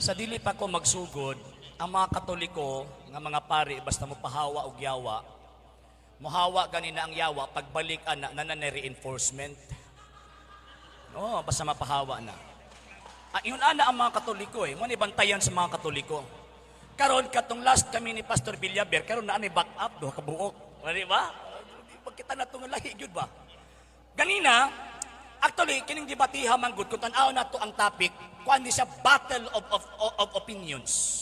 Sa dili pa ko magsugod, ang mga Katoliko nga mga pari basta mo pahawa og yawa, mohawa ganina ang yawa pagbalik ana na na reinforcement. No, basta mapahawa na. Ah, yun ana ang mga Katoliko eh. Mo ni bantayan sa mga Katoliko. Karon katong last kami ni Pastor Villaber, karon na ani back up duha ka buok. Di ba? Kita na tong lahi gyud ba? Ganina, actually kining debatiha man gud kung tan-aw nato ang topic, kuan ni siya battle of opinions.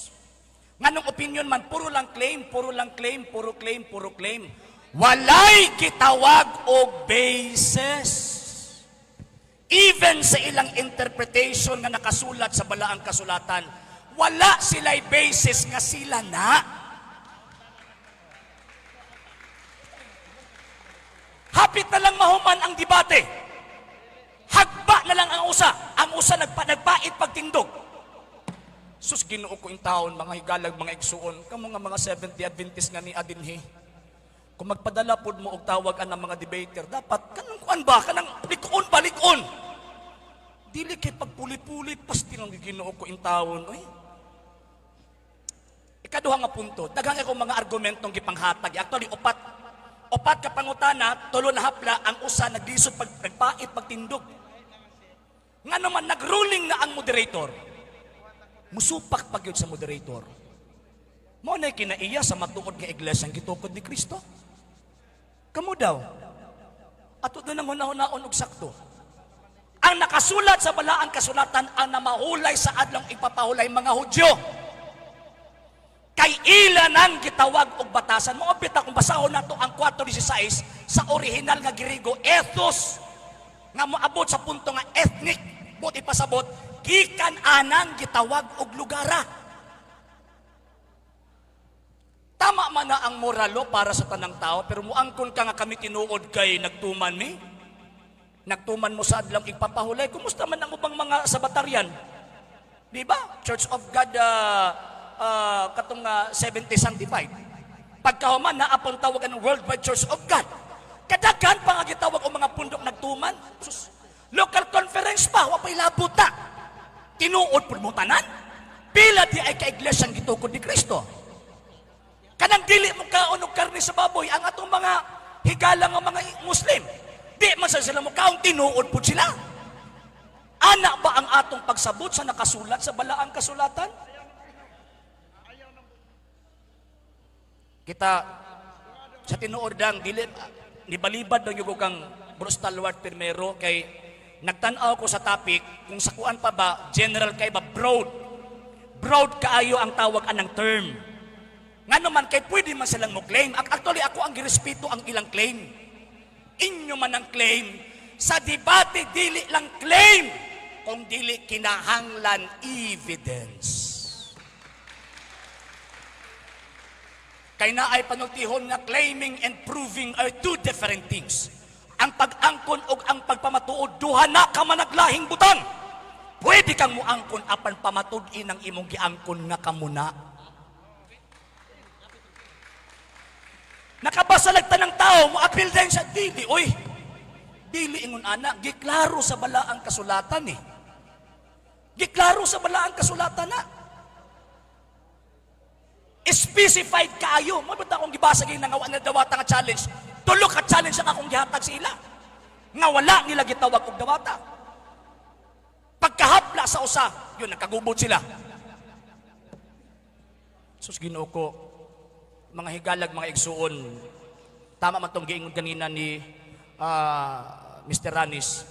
Nganong opinion man puro lang claim, puro lang claim, puro claim, puro claim. Walay gitawag og basis. Even sa ilang interpretation nga nakasulat sa balaang kasulatan, wala sila'y basis nga sila na. Hapit na lang mahuman ang debate. Hagba na lang ang usa. Ang usa nagpait pagtindog. Sus, Ginoo ko in taon, mga higalag, mga igsuon, kamo nga mga 70 Adventist nga ni adinhi. Kung magpadala pod mo og tawag ang mga debater, dapat kanang kuan ba, kanang likoon ba, likoon. Dili kay pagpuli-puli, pasti lang Ginoo ko in taon. Oy. Ikaduha nga punto, daghang ako mga argumentong gipanghatag. Actually, upat. Upat ka pangutana, tulo na hapla, ang usa naglisod pag nagpait pagtindog. Nga naman nagruling na ang moderator. Musupak pag yun sa moderator. Mao na kinaiya sa matuod nga iglesia ang gitukod ni Kristo. Kamo daw. Ato doon ang hunahunahon og sakto. Ang nakasulat sa balaang kasulatan ang namahulay sa adlong ipapahulay mga Hudyo. Kay ila nang gitawag og batasan. Mao bitaw kung basahon nato ang 4:16 sa orihinal nga Griego, ethos, nga moabot sa punto nga ethnic, buot ipasabot, gikan anang gitawag og lugara. Tama man na ang moralo para sa tanang tao, pero muangkon ka nga kami tinuod kay nagtuman mi. Nagtuman mo sa adlang ipapahulay. Kumusta man ang ubang mga Sabatarian? Di ba? Church of God, katong 70 Sanctified. Pagkahuman na apong tawag ang Worldwide Church of God. Kadaghan pa nga gitawag og mga pundok nagtuman. Sus, local conference pa, wa pa'y labot ta. Tinuod pud mo tanan. Pila di ay ka iglesia ang gitukod ni Kristo. Kanang dili mo kaon og karne sa baboy ang atong mga higala nga mga Muslim. Di man sa sila mo kaon, tinuod pud sila. Ana ba ang atong pagsabot sa nakasulat sa balaang kasulatan? Kita sa tinuod lang dili nibalibad lang yung kang Bruce Talwart Primero kay nagtan-aw ko sa topic kung sa kuan pa ba general kay ba broad. Broad kaayo ang tawag anang term. Nga naman kay pwede man silang mo claim. Actually ako ang girespeto ang ilang claim. Inyo man ang claim. Sa debate dili lang claim kung dili kinahanglan evidence. Kay naay panultihon nga claiming and proving are two different things. Ang pag-angkon og ang pagpamatuod duha na ka managlahing butang. Pwede kang muangkon apan pamatud-in ang imong giangkon nga kamuna. Nakabasa lagta ng tao, moapil din siya, dili, oy. Dili ingon ana, giklaro sa balaang kasulatan eh. Giklaro sa balaang kasulatan na. Specified kaayo. Mo ba akong gibasa gyud nga wa na dawata nga challenge. Tulo ka challenge ang akong gihatag sa ila. Nga wala nila gitawag og dawata. Pagkahapla sa usa, yun nakagubot sila. Sus Ginoo ko, mga higalag, mga igsuon, tama man tong giingon kanina ni Mr. Ranis,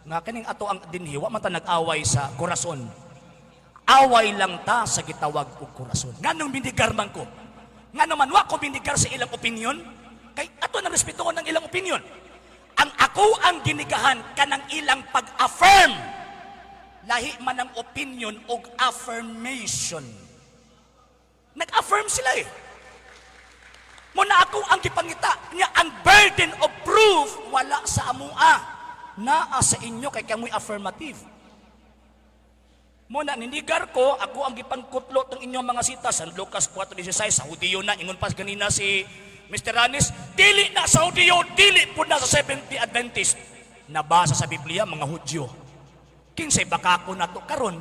nga kaning ato ang dinhi, wa man ta nag-away sa korason. Away lang ta sa gitawag og korason. Nganong binigar man ko? Ngano man wa ko binigar sa ilang opinion? Kay ato nang respetuhon ang ilang opinion. Ang ako ang ginigahan kanang ilang pag-affirm. Lahi man ang opinion og affirmation. Nag-affirm sila eh. Muna ako ang gipangita niya ang burden of proof wala sa amua. Naa sa inyo kay kamoy affirmative. Muna ninigar ko, ako ang gipangkutlo tong inyong mga sita San Lucas 4:16 sa Hudiyo na ingon pas ganina si Mr. Ranis, dili na sa Hudiyo, dili pud na sa Seventh-day Adventist. Nabasa sa Biblia mga Hudyo. Kinsay bakako nato karon?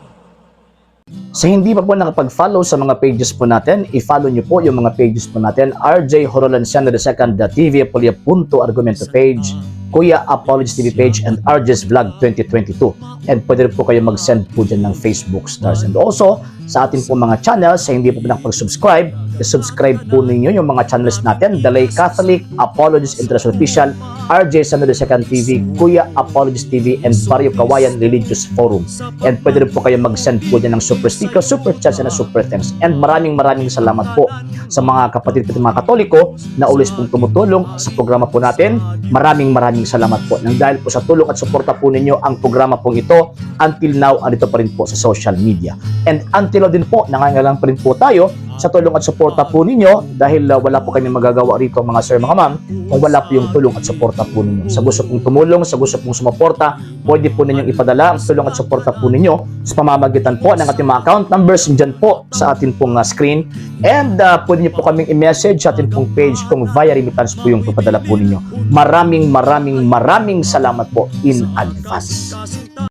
Sa hindi pa po nakapag-follow sa mga pages po natin, i-follow nyo po yung mga pages po natin. RJ Horolanciano II, TV Apolia Punto Argumento page, Kuya Apologies TV page, and RJ's Vlog 2022. And pwede rin po kayo mag-send po dyan ng Facebook stars. And also, sa atin po mga channels, sa hindi po nakapag-subscribe, i-subscribe po ninyo yung mga channels natin: The Lay Catholic, Apologies International Official, RJ Sano II TV, Kuya Apologies TV, and Barrio Kawayan Religious Forum. And pwede rin po kayo mag-send po dyan ng super sticker, super chats, and super thanks. And maraming maraming salamat po sa mga kapatid ko, mga Katoliko na always pong tumutulong sa programa po natin. Maraming maraming salamat po. Nang dahil po sa tulong at suporta po ninyo, ang programa pong ito until now andito pa rin po sa social media. And until now din po, nangangailangan pa rin po tayo sa tulong at suporta po ninyo dahil wala po kami magagawa rito, mga sir, mga ma'am, kung wala po yung tulong at suporta po ninyo. Sa gusto pong tumulong, sa gusto pong sumuporta, pwede po ninyong ipadala ang tulong at suporta po ninyo sa pamamagitan po ng ating mga account numbers dyan po sa atin pong screen. And pwede niyo po kaming i-message sa atin pong page kung via remittance po yung papadala po ninyo. Maraming maraming maraming salamat po in advance.